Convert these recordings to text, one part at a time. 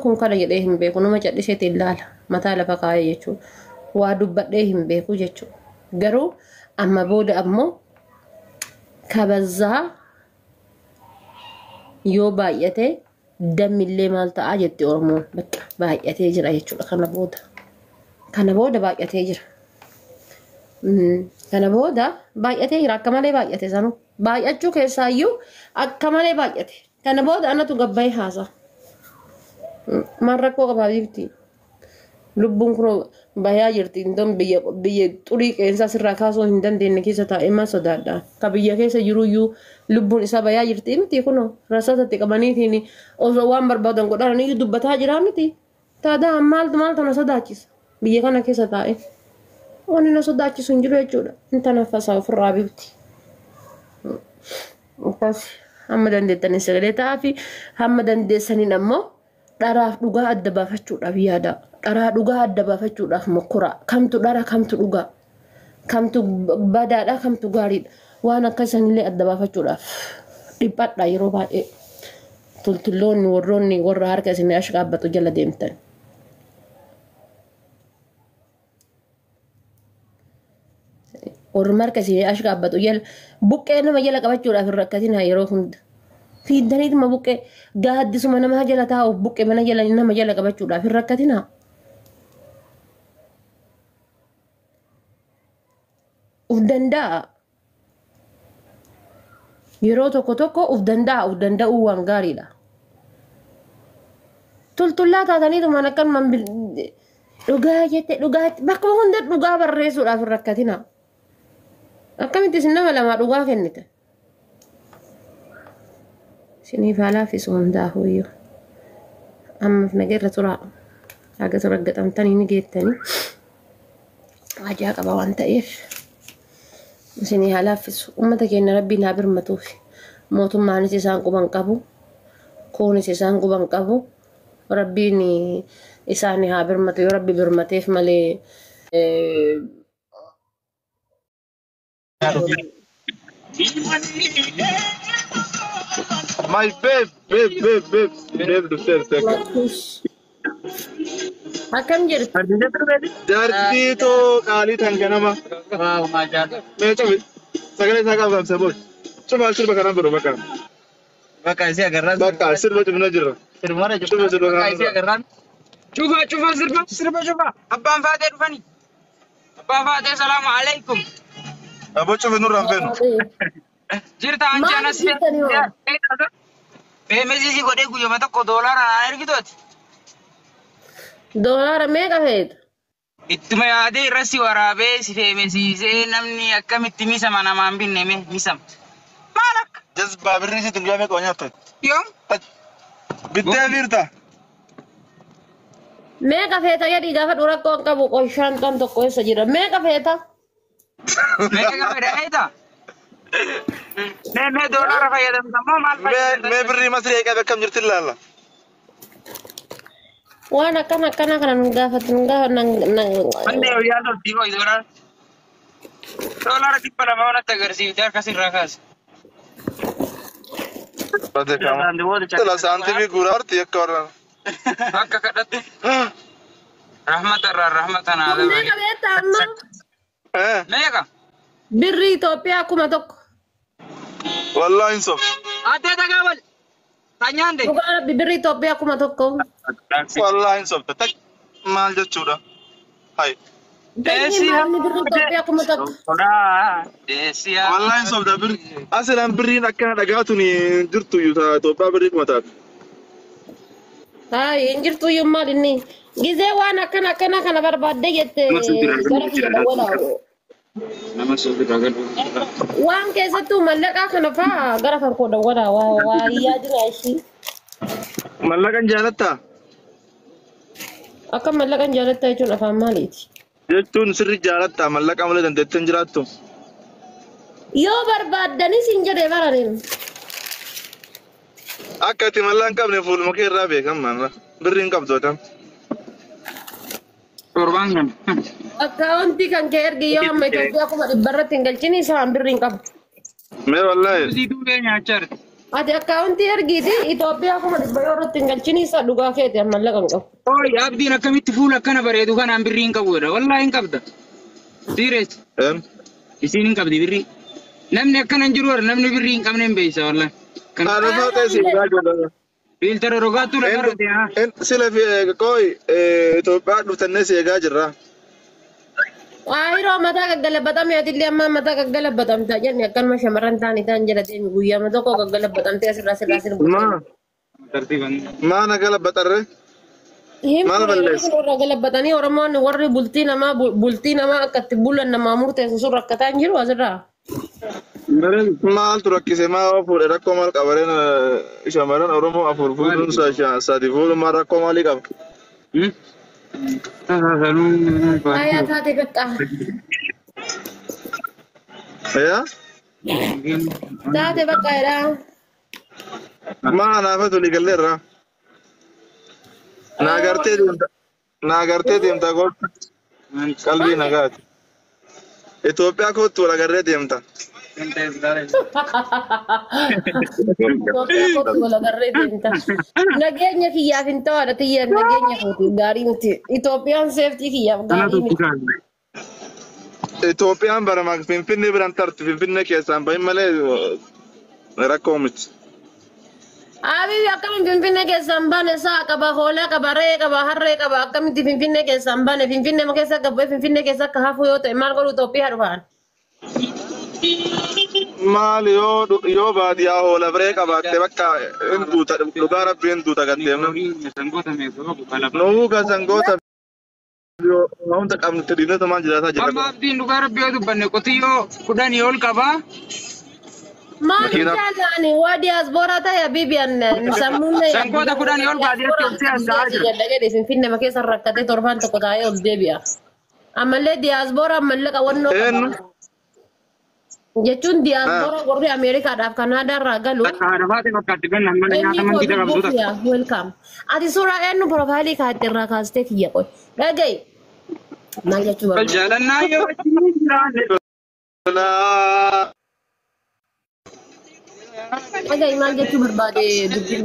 Kun kana jedhee hin beeku, nama cadhiseetiin ilaala, mataa lafa kaayee jechuudha. Waa dubbadhee hin beeku jechuudha. Garuu amma booda ammoo kabazaa yoo baay'ate dammillee maal ta'aa jetti Oromoon, bakka baay'atee jira jechuudha kana booda. Kana booda baay'atee jira. Kana booda baay'atee jira, akka malee baay'ate sanuu. Baay'achuu keessaayyuu akka malee baay'ate. Kana booda anatu gabbayee haasa'a. Maal rakkoo qabaa bifti? Lubbuun kun bayaa jirti. Indoon biyya biyya xurii qeensaa sirraa kaasuu hin dandeenye keessa taa'ee maal sodaadha? Ka biyya keessa jiruyyuu lubbuun isaa bayaa jirti miti kunoo rasaasatti qabaniitiin osoo waan barbaadan godhan iyyuu dubbataa jiraa miti. Taadaa maaltu maaltu na sodaachisa? Biyya kana keessa taa'ee. Wanni na sodaachisu hin jiru jechuudha. Intana fasaa ofirraa bifti. Akkas hamma dandeettanii sagalee ta'aa fi hamma dandeessaniin ammoo dharaaf dhugaa adda baafachuudhaaf yaada. Dharaa dhugaa adda baafachuudhaaf mokkora. Kamtu dhara, kamtu dhugaa? Kamtu badaadha, kamtu gaariidha? Waan akkasanillee adda baafachuudhaaf dhiphadha yeroo baay'ee. Tultulloonni warroonni warra harka isinii achi dhaabbatu jala deemtan. Warra harka isinii achi dhaabbatu jala buqqee nama jala qabachuudhaaf hin rakkatinaa yeroo hunda. Fiiddaniituma buqqee gaaddisuma namaa jala taa'uuf buqqee mana jala nama jala qabachuudhaaf hin rakkatinaa. Uf danda'a. Yeroo tokko tokko uf danda'a, uf danda'uu waan gaariidha. Tultullaa taataniitumaan akkanumaan dhugaa jette dhugaa bakkuma hunda dhugaa barreessuudhaaf hin rakkatinaa. Akkamitti isin nama lamaa dhugaa kennite? Isiniif haa laaffisu hundaafuyyuu. Ammaaf nageerra turaa. Haga raggaxamtanii ni geettanii. Hajaa qaba waan ta'eef. Isinii haa laaffisu. Uummata keenya rabbiin haa birmatuuf. Mootummaanis isaan quban qabu. Kunis isaan quban qabu. Rabbiin isaanii haa birmatu. Yoo rabbi birmateef malee. My babe, babe, babe, babe, babe dhufteerti akka. Akkam jirtu? Jaartii too qaalii tan ganama. Mee cufi sagalee isaa qabu boos. Cufaa sirba kanaan biru bakka. Bakka isii agarraan. Bakka sirba cufna jirra. Sirba Cufa sirba Bakka kanaan isii dura. agarraan. Cufa cufa sirba sirba cufa. Abbaan faatee dhufani. Abbaan faatee, salaamu alaikum. Aboo cufi nurraan feenu. Jirta anchi Maal anas. jirtanii hoo? Feemesii godhee guyyama tokko doolaara naa ergitooti. Doolaara meeqa feeta? Ittuma yaadee irra si waraabee si feemesiisee namni akkamitti misama namaan binne mee misama. Maal akka? Jazbaa birrii sitti guyyaa meeqa nyaattu? Yoom? Bittee fiirta. Meeqa feeta jedhii gaafa rakkoo hin qabu qoshaan tan tokko eessa jira? Meeqa feeta? Meeqa gaafa dha? Mee mee doolaara fayyadamta moo maal Mee fayyadamta? mee birrii masrii eeqabe akkam jirti ilaalla. Waan akkana akkana kana nu gaafatu nu gaafa nan. Wanni guyyaa toltii ho'i doolaara. Doolaara 200 wanatti agarsiifte harka sirraa kaase. Bate kama. Tala saantimii guuraa horti akka warra. Akka kadhatti. Rahmata irraa rahmata naa dabali. Meeqa beektaa amma? Eh, Meeqa? Birrii Itoophiyaa 1000. Wallahi hin sof. Addee tagaabal. Tanyaan de. Dhugaa rabbi birrii Itoophiyaa 1000. Wallahi hin softa. Tak maal jechuudha? Hai. Deessi maalni birrii Itoophiyaa 1000? Deessiyaa. Wallahi hin softa birri. Asilaan birriin akkana dhagaatun hin jirtu iyyuu ta'a Itoophiyaa birrii kuma taate. Hayi hin jirtu iyyuu maal inni? Gizee waan akkana akkana kana barbaadde jette gara kiyya dawwalaa. Nama suufi galu. Waan keessattuu mallaqaa kana fa'aa gara kan koo dawwalaa waa waa yaadina ishii. Mallaqan jaalattaa? Akka mallaqan jaalattaa jechuun afaan maaliiti? Jechuun sirri jaalattaa mallaqa malee dandeettee hin jiraattu. Yoo barbaaddanis hin jedhee baraniin. Akka ati mallaqa hin qabne fuuluma kee irraa beekan maalla. Birrii hin qabdu atam. Torbaan kan. Akkaawuntii kan kee ergi yoo amma Itoophiyaa 100,000 irratti hin galchini isaan birrii hin qabu. Mee wallahi. Suusii duubee nyaachaa jirti. Ati akkaawuntii ergiiti Itoophiyaa 100,000 yoo irratti hin galchini isa dhugaa keeti amma mallaqa hin qabu. Oi, abdiin akkamitti fuula akkana bareedu kanaan birrii hin qabu jedha. Wallaahi hin qabda. Serious. Isiin hin qabdi birrii. Namni akkana hin jiru warra namni birrii hin qabne hin beeysa wallaahi. Kan Haadha ta'e si eegaa jirra. filtera rogaattuu lafarra ta'e haa. Sila qoy Itoophiyaa dhuftannee si eegaa jirra. Waayiroo mataa gaggalabatame atillee amma mataa gaggalabatamta jenne akkanuma shamarran ta'anii ta'an jala deemi guyyaa tokko gaggalabatamtee asirraa asirraa asirra. Maa Tartiiban. maa na galabaxarre? Hin Maal balleessa? warra galabatanii Oromoon warri bultii namaa akka itti bulan namaa murteessu sun rakkataa hin jiru asirraa. Maaltu rakkise maa fuudhe rakkoo maal qabareen shamarran Oromoo afur fuudhuun sadi fuudhuun maal rakkoo maalii qaba? Ayaa taate bakka. Yaa? Taate bakka jedhaa. Maa naafatu ligalleerra? Naa gartee deemta. Naa gartee deemta goota. Qalbii nagaati. Itoophiyaa kootu wal agarree deemta. Itoophiyaa kootu wal agarree deemta. Nageenya kiyyaaf hin ta'aadha tiyyaan nageenya kooti gaarii miti. Itoophiyaan safety kiyyaaf gaarii miti. Itoophiyaan bara Finfinnee biraan tarti Finfinnee keessaan bahin malee rakkoo miti. Abiy akkamiin Finfinnee keessaan baane sa'a qaba, hoolaa qaba, re'ee qaba, harree qaba akkamitti Finfinnee keessaan baane Finfinnee keessa akka bu'ee Finfinnee keessa akka hafu yoo ta'e maal godhu Itoophiyaa dhufaan. Maal yoo baadiyyaa hoola biree qabaatte bakka hin duuta dhugaa rabbii hin duuta gaddeemna. Nuu kan sangoota hunda qabnu diinota maal jiraataa jira. Amma abdiin dhugaa rabbii yoo dubbanne qotiyyoo 10 ol qabaa. Maal Makiina- jaalani waa diyaasbooraa ta'e Abiy sammuun Sangoota 10 ol baadiyyaatti ol si'aa jira. Jedhe Finfinnee keessa rakkatee torbaan tokko taa'ee ol deebi'a. Ammallee diyaasbooraa mallaqa wannoo Eenyu? qaba. Jechuun diyaasbooraa warri Ameerikaadhaaf Kanaadaarraa galu. Takka haadha baate fakkaatti ganna mana nyaata mandiida qabdu takka. Welcome. Ati suuraa eenyu profile kaa'atte irraa kaastee kiyya qoy. Dhaga'i. Maal jechuu barbaada? Jaalannaa yoo wajjin jiraanne. Laa. Dhaga'i maal jechuu barbaade dubbiin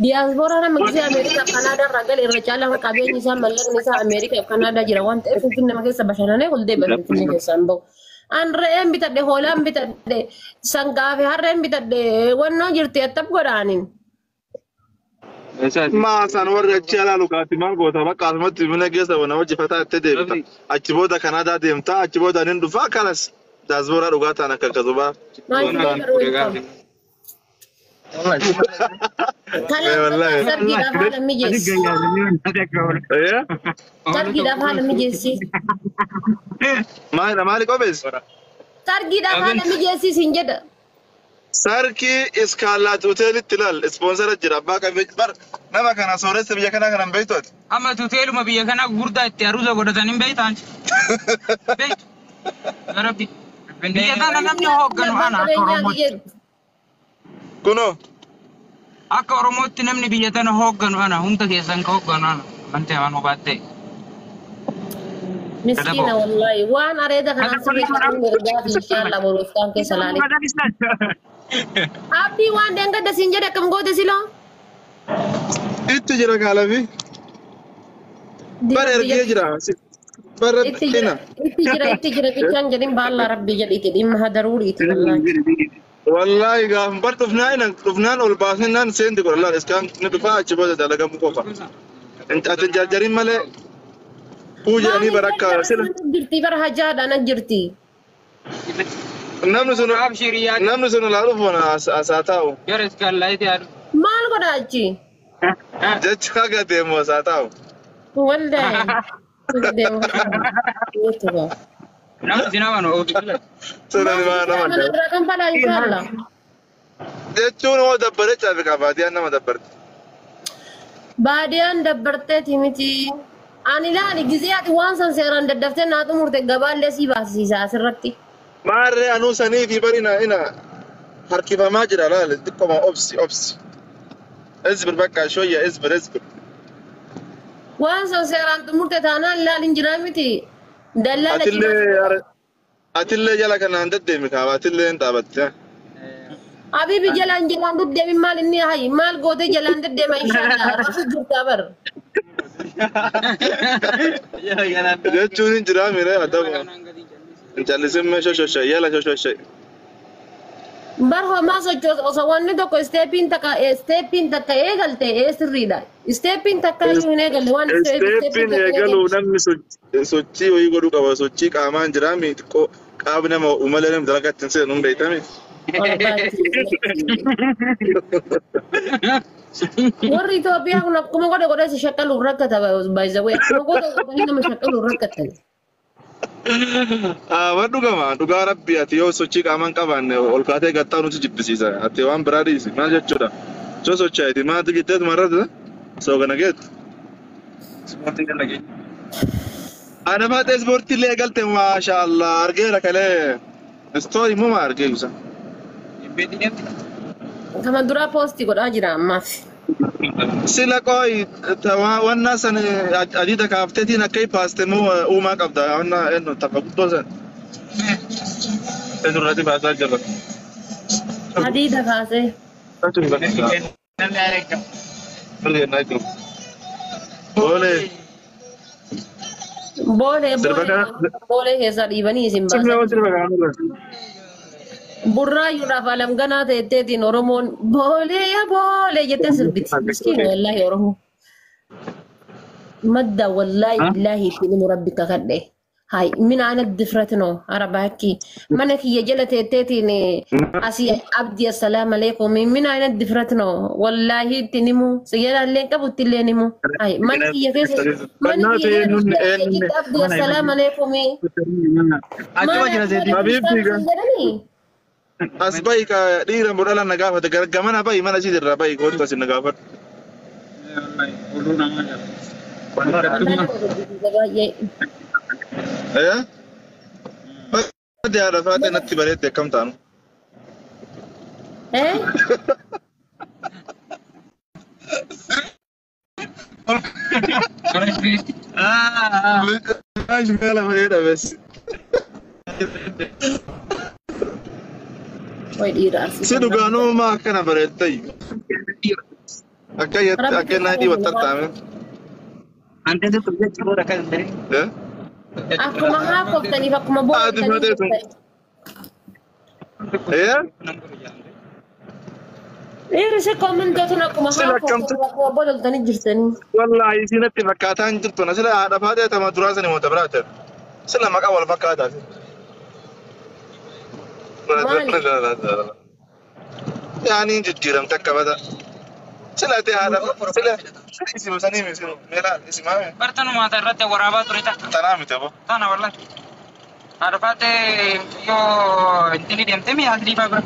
Diyaaspooraan amma gisee Ameerikaa fi Kanaadaa irraa gale irra caalaa qabeenyi isaa mallaqni isaa Ameerikaa fi Kanaadaa jira waan ta'eef Finfinnee keessa bashannanee ol deebi'a Finfinnee keessaan bahu. An re'een bitadhe hoolaan bitadhe sangaa fi harreen bitadhe wannoo jirti attab godhaaniin. Maa isaan warri achi alaa lukaatti maal goota bakka asumatti mana keessa nama hojjefataa itti deebita. Achi booda Kanaadaa deemta achi booda nin dhufaa kanas diyaaspooraa dhugaa ta'an akka akkasuma. Maal jedhee Kanaaf Wallaahi. sargiidhaaf haala mijeessi. Sargiidhaaf haala mijeessi. Maalidha maali qopheessi? Sargiidhaaf haala mijeessi siin jedha. Sarkii iskaalaat hoteelitti ilaal sponsor jira abbaa qabeenya bar nama kana sooressa biyya kanaa kanan beektu ati. Amma hoteeluma biyya kanaa gurguddaa itti aruuza godhatan hin beektan. Beektu. Rabbi. Biyya kana namni hoogganu ana akka Oromootti. Kunoo Akka Oromootti namni biyya tana hoogganu ana hunda keessan ka hoogganu ana. Wanti amaan hubaatte. Miskiina wallahi waan areeda kanaan sirrii ergaa fi inshallah boruuf kaan keessa laale. Abdii waan deengadda siin jedhe akkam goote siloo? Itti jira kaalafi. Bar ergee jira. Bar Itti jira itti jira itti jira jechaan jedhin baallaa rabbii jedhiiti dhimma hadaruuriiti wallahi. Wallahi gaaf bar dhufnaan dhufnaan ol baasnaan seenti godha laal iskaan ni dhufaa achi booda dalagamuu qofa. Ati jarjarin malee kuu jedhanii barakka sila. Jirti bara hajaadhaan jirti. Namni sun Abshiriyaa. namni sun laa dhufu asaa taa'u. Gara iskaallaayiti yaadu. Maal godha achi? Jecha haga deemu asaa taa'u. Wallahi. Namni si nama nu oofisa. Sunan maa nama Mana irraa kan fadhaa inshallah. Jechuun hoo dabbaree caafi qaba baadiyyaan nama dabbarte. Baadiyyaan dabbarteeti miti. Ani laali gizee ati waan san seeraan daddaftee naa xumurte gabaallee sii baasisiisa asirratti. Maarree anuu sanii fi bari ina ina harkifamaa jira laali xiqqoma obsi obsi. اصبر bakka shoyya اصبر اصبر. Waan san seeraan xumurte taanaan laali hin jiraa miti. Dallaala Atillee atillee jala kanaan deddeemi kaaba atillee hin dhaabatte. Habibi jalaan jalaan deddeemin maal inni hayi maal gootee jalaan deddeema inshallah rafu jirta bar. Jechuun hin jiraa mire adabu. Hin callisin mee shoshoshe yala shoshoshe. Bar homaa sochoos osoo wanni tokko isteepiin takka eegalte ee sirriidha. Isteepiin takka iyyuu hin eegalle waan Isteepiin eegaluu namni sochii wayii godhuu qaba. Sochii qaamaan jiraa mi xiqqoo qaamni nama umalee namni dalagaa ittiin seenu hin beektami. Warri Itoophiyaa kun akkuma godhe godhe si shakkaluuf rakkata by the way akkuma godhe godhanii nama shakkaluuf rakkatan. Waan dhugama dhugaa rabbi ati yoo sochii qaamaan qabaanne ol kaatee gattaa nuti jibbisiisa. Ati waan biraa dhiisi maal jechuudha. Soo sochaa'iti maal jetteetu marrata soo kana geettu. Ana faatee ispoortii illee eegalte maasha Allah argeera kalee istoorii muma argee ibsa. Kama duraa poostii godhaa jira ammaaf. Sila qoy wanna san adiida kaafteetiin akka paaste moo uumaa qabda wanna ennu tapha guddoo san. Irratti baasaa jirra. Adiida kaasee. Boolee. Boolee boolee keessaa dhiibanii isin baasan. Burraayyuudhaaf alam ganaa ta'etteetiin Oromoon boolee yaa boolee jettee sirbiti. Miskiin wallaahi Oromoo. Madda wallaahi billaahi ittiin himu rabbi kakadhe. Hai min ana difratino arabaakki mana kiyya jala teetteetiin asii abdi assalaamu alaikum min ana difratino wallaahi ittiin himu siyyadaallee qabu ittillee himu. Hai mana kiyya keessa mana kiyya jala abdi assalaamu alaikum. Mana As bahi ka dhiira bodhala na gaafate gamana bahi mana isii irraa bahi kootu asin na gaafadhu. Badde haadha faatee natti bareedde akkam taanu? Si dhugaanuma akkana bareedday. Akka akka naadii wattartaame. Akkuma haa koftaniif akkuma boo'attaniif. Dhiirri si koomintootuun akkuma haa koftaniif akkuma bololtanii jirtanii. Wallaahi isinatti fakkaataa hin jirtu. Sila haadha faatee tama duraa sani moota biraate. Sila maqaa wal fakkaataa. Yaani jijjiiramte akka bada. Sila ta'e haadha sila isima sanii miti meelaa isimaa. Bartanumaa irratti waraabaa ture ta'a. Tanaa miti aboo. Tana wallahi. Haadha faatee yoo intini deemtee mi asii faa bira.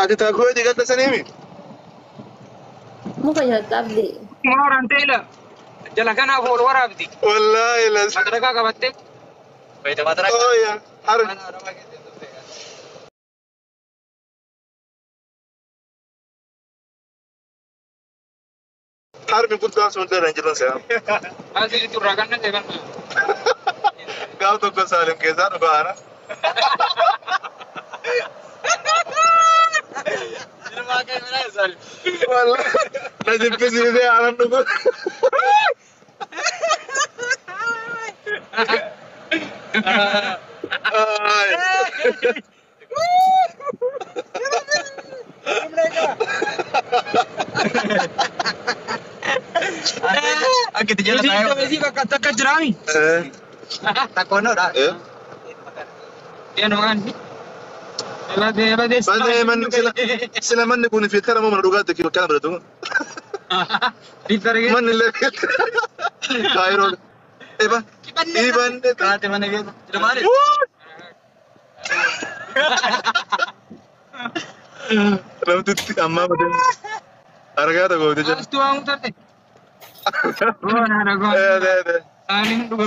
Ati taakuu digatta sanii mi? Muka nyaata abdii. Mooraan ta'e jala kanaaf ol waraabdi. Wallaahi las. Madaraka qabattee. Ooya har. Harmi guddaan sun dheeran jiran se'am. Asii turraa kan natti kan. Gaaf tokko Saalim keessaa dhugaana. Na jibbisiisee aanan dhugu. Akka itti jala taa'ee. Isii bakka takka jiraami. Takkoonnoodha. Sila manni kun filtara moo mana dhugaatti kana biratu. Manni illee kaayiroo. Eba. Iban. Kaate mana keessa. Jira maali? Namtitti ammaa badee argaa tokko jira. Astu waan mutarte.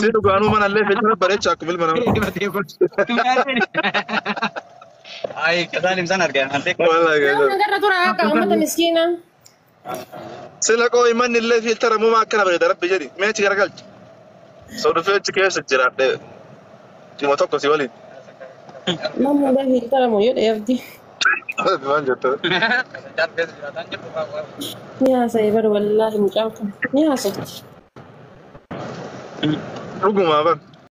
Si dhugaanuu manallee filtara bareecha akkuma ilma namaa. Ay, kasaan ibsaan argaa. Nama garra tura akka uummata miskiina. Sila qooyi manni illee filtara muuma akkana bareeda rabbi jedhi mee achi garagalchi. Soo dhufee achi keessa jiraadhe dhimma tokko si waliin. Namni illee filtara moo jedhe abdi. Maal jetta? Ni haasa'e bara, wallaahi mucaan kun ni haasofti. Dhugumaa bar.